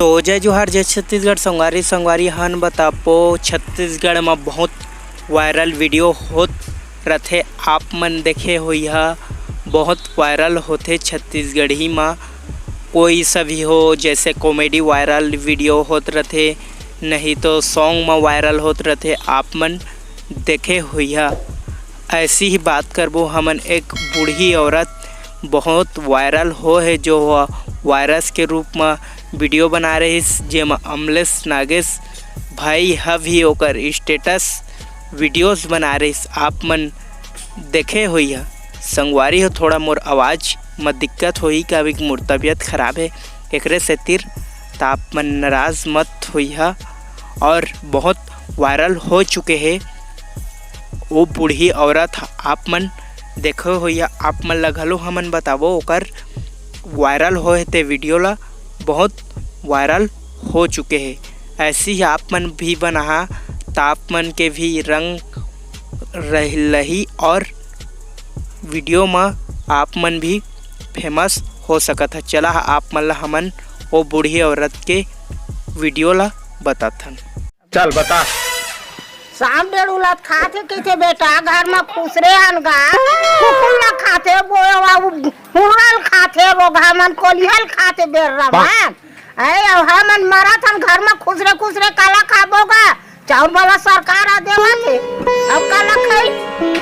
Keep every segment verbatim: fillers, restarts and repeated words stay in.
तो जय जोहार, जय छत्तीसगढ़। संगवारी संगवारी, हमन बताबो, छत्तीसगढ़ म बहुत वायरल वीडियो होत रथे। आप मन देखे होइहा, बहुत वायरल होथे छत्तीसगढ़ी म। कोई सा भी हो, जैसे कॉमेडी वायरल वीडियो होत रथे, नहीं तो सॉन्ग म वायरल होत रथे। आप मन देखे होइहा। ऐसी ही बात करबो हमन एक बूढ़ी औरत, बहुत वायरल हो हे, जो वायरस के रूप म वीडियो बना रहिस, जेमा अमलेश नागेश भाई ह भी ओकर स्टेटस वीडियोज बना रहिस। आप मन देखे होइहा। संगवारी हो, थोड़ा मोर आवाज म दिक्कत होही, काबर कि मोर तबीयत खराब हे, एकरे सेतिर त आप मन नाराज मत होइहा। और बहुत वायरल हो चुके हे वो बूढ़ी औरत ह। आप मन देखे होइहा, आप मन ला घलो हमन बताबो ओकर वायरल होए ते वीडियो ला, बहुत वायरल हो चुके हे। ऐसी ही आप मन भी बनाहा, त आप मन के भी रंग रह लही और वीडियो म आप मन भी फेमस हो सकत ह। चला, आप मन ला हमन ओ बूढ़ी औरत के वीडियो ला बताथन। चल बता। साम डेढ़ उलत खाथे कहिथे बेटा, घर म खुसरे हन गा, कुकुर ला खाथे, बोए बाबू हुरल खाथे, रोघा मन कोलिहल खाथे, बेर्रा मन। अरे, अब हमन मरत हन घर म खुसरे खुसरे, काला खाबो गा? चाउर वाला सरकार ह देवत हे, अब काला खाई?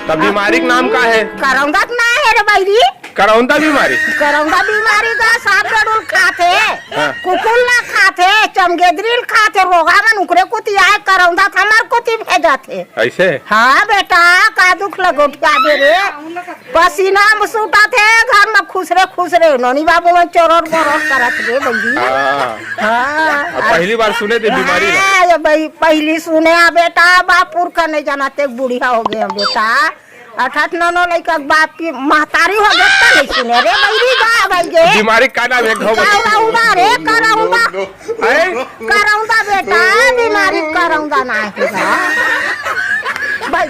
तब बीमारी के नाम का हे? करौंदा त ना हे रे बहिरी। करौंदा बीमारी? करौंदा बीमारी गा, साम डेढ़ उल खाथे, हाँ। कुकुर ला खाथे, चमगेदरी ल खाथे, रोघा मन उकरे कुती आए, करौंदा त हमर कुती भेजत हे। ऐसे? हाँ बेटा, का दुख ल गोठियाबे रे। पसीना म सूटत हे, घर म खुसरे खुसरे, नोनी बाबू मन चोरोर बोरोर करत हे बहिरी। हाँ। हाँ। अब पहली बार सुने थे बीमारी ला। हाँ, ये भाई, पहली सुने आ बेटा, बाप पुरखा नहीं जानते, बुढ़िया हो गए बेटा। अठारह नौ नौ लइका के बाप की महतारी हो गए, त नहीं सुने रे बहिरी, गा भाई गे। बीमारी का नाम हे? घाव करौंदा रे, करौंदा। हैं? करौंदा बेटा, बीमारी करौंदा ना हे गा।